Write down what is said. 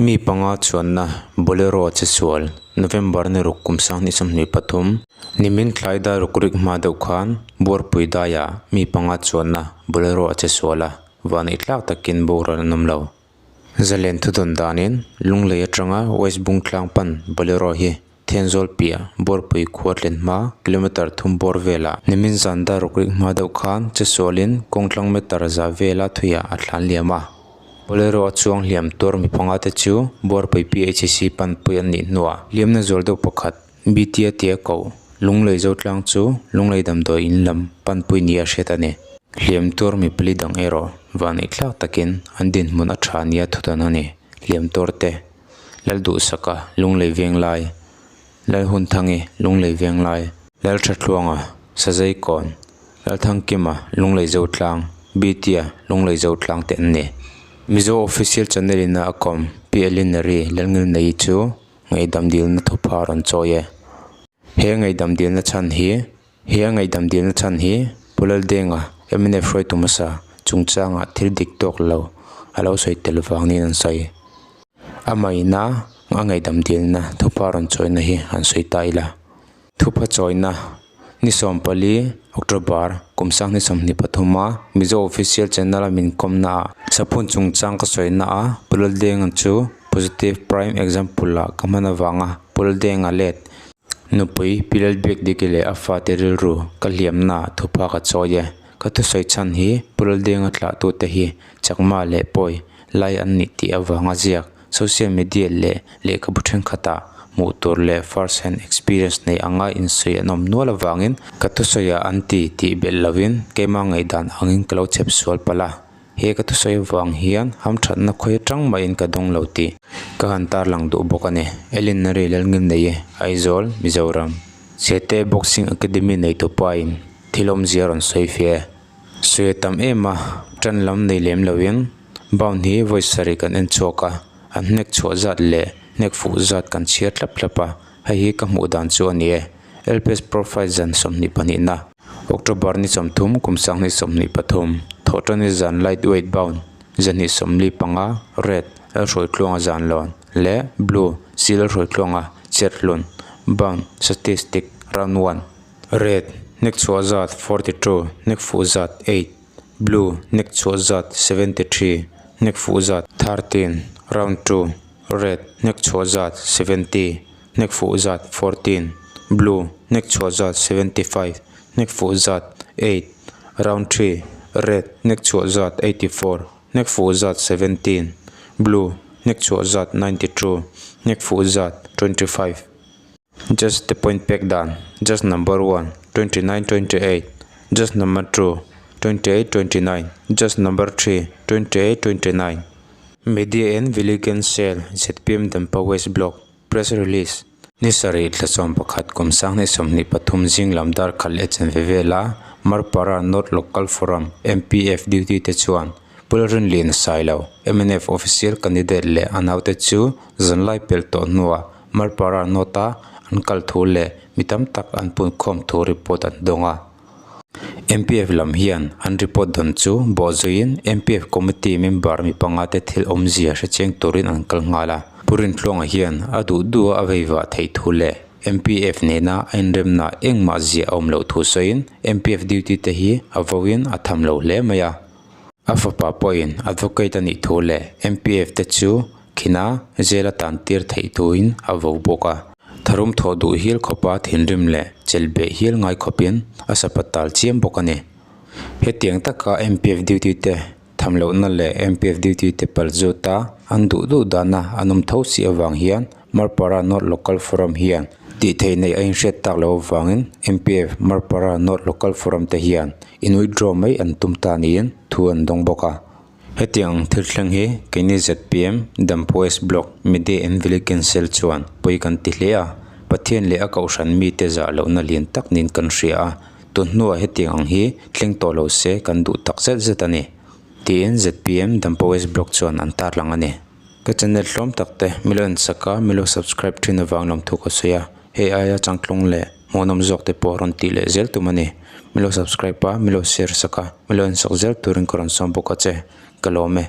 Mi panga chuanna Bolero a che sual November ni ruk kum sanghnih 23 nimin tlai dar ruk rik hma deuh khan Buarpui daiah mi panga chuanna Bolero a che sual a, vahneih tlak takin boral an awm lo. Zalen thudawn danin Lunglei atanga West Bungtlang pan Bolero hi Thenzawl piah Buarpui khua tlen hma kilometer thum bawr velah nimin zan dar ruk rik hma deuh khan che sualin kawngtlang meter za vela thuiah a thlan liam a. Bolero a chuang hliam tuar mi panga te chu Buarpui PHC panpui an nih hnuah hliamna zual deuh pakhat BTA tia koh Lunglei Zotlang chu Lunglei damdawi in lam panpui nia hriat a ni. Hliam tuar mi pali dang erawh vahneih thlak takin an dinhmun a tha nia thudawn a ni. Hliam tuar te Lalduhsaka Lunglei Venglai, Lalhunthangi Lunglei Venglai, Lalthathluanga Sazaikawn, Lalthangkima Lunglei Zotlang, Bitia Lunglei Zotlang te an ni. Mizo Official Channel in a kawm Pi Elinary Lalngilneii chu ngaihdam dilna thupha a rawn chawi e. He ngaihdam dilna chhan hi He a ngaihdam dilna chhan hi Pu Laldenga, mnf hruaitu hmasa, chungchangah thil dik tawk lo a lo sawi tel vang niin an sawi. Amah ina a ngaihdam dilna thupha rawn chawina hi an sawi ta ila. Thupha chawina ni 14 October kum 2023 a Mizo Official Channel a min kawmna ah saphun chungchang ka sawina a Pu Laldenga chu positive prime example ah ka hman avanga Pu Laldenga let Nupui Pi Lalbiakdiki leh a fate rilru ka hliamna ah thupha ka chawi e. Ka thusawi chhan hi Pu Laldenga tlahtute hi chakma leh pawi lai an nih tih avanga ziak social media leh lehkhabu thenkhatah hmuh tur leh first hand experience nei anga insawi an awm nual avangin ka thusawiah an ti tih belh lovin keimah ngaihdan angin ka lo chep sual palh a. He ka thusawi vang hian hamthatna khawi atang mahin ka dawng lo tih ka han tarlang duh bawk a ni. Elinary Lalngilneii, Aizawl, Mizoram. Chhete Boxing Academy neitu pain thil awmzia a rawn sawi fia e. Sawi a tam em a, tan lam nei lem loin bound hi vawi sarih kan en chhuak a, an hnek chhuah zat leh hnek fuh zat kan chhiar tlap tlap a, hei hi ka hmuh dan chu a ni e. LPS Profile zan 22 na, October ni 30 kum 2023, Thawhṭani zan Lightweight bound 245, Red, Lalhruaitluanga Zanlawn leh Blue, C Lalhruaitluanga Cherhlun bound Statistic Round one, Red, Hnek chhuah zat 42, hnek fuh zat eight, Blue, Hnek chhuah zat 73, hnek fuh zat 13, Round two, Red, Hnek chhuah zat 70, hnek fuh zat 14, Blue, hnek chhuah zat 75, hnek fuh zat eight, Round three, Red, hnek chhuah zat 84, hnek fuh zat 17, Blue, hnek chhuah zat 92, hnek fuh zat 25. Just the point pek dan, Just number one, 29 28, Just number two, 28 29, Just number three, 28 29. Media and Villigan Cell, zpm Dampa West Block, Press Release. Ni sarih thla 11 kum 2023 zing lam dar khat leh chanve vela Marpara North Local Forum, MPF, duty te chuan Pu Lalrinlian Sailo, mnf Official Candidate leh a naute chu zanlai pelh tawh hnuah Marpara North-a an kal thu leh mi tam tak an punkhawm thu report an dawng a. MPF lam hian an report dawn chu bawhzuiin MPF committee member mi panga te thil awmzia hre cheng turin an kal nghal a. Pu Rintluanga hian a duh duh a vei vah theih thu leh MPF nena a inremna engmah ziah a awm loh thu sawiin MPF duty te hi a vawiin a tham lo hle mai a. A fapa pawhin advocate a nih thu leh MPF te chu khina jail a tan tir theih thuin a vo bawk a. Tharum thawh duh hial khawpa thinrim leh chelhbeh hial ngai khawpin a sapat tal chiam bawk a ni. Hetiang taka MPF duty te tham lohna leh MPF duty te pal zawta an duh duh dana an awm tho si avang hian Marpara North Local Forum hian tih theih neih a inhriat tak loh avangin MPF Marpara North Local Forum te hian in withdraw mai an tum ta niin thu an dawng bawk a. Hetiang thil thleng hi keini zpm Dampa West Block Media and Village Council chuan pawi kan ti hle a, Pathian leh a kohhran mite zah lohna lian tak niin kan hria a, tun hnuah hetiang ang hi thleng tawh lo se kan duh tak zet zet a ni, tiin zpm Dampa West Block chuan an tarlang a ni. Ka channel hlawm tak te milo en sak a, milo subscribe thin avang lawm thu ka sawi a, hei aia changtlung leh hmuhnawm zawk te pawh rawn tih leh zel tum a ni. Milo subscribe a, milo share sak a, milo en sak zel turin ka rawn sawm bawk a che, ka lawm e.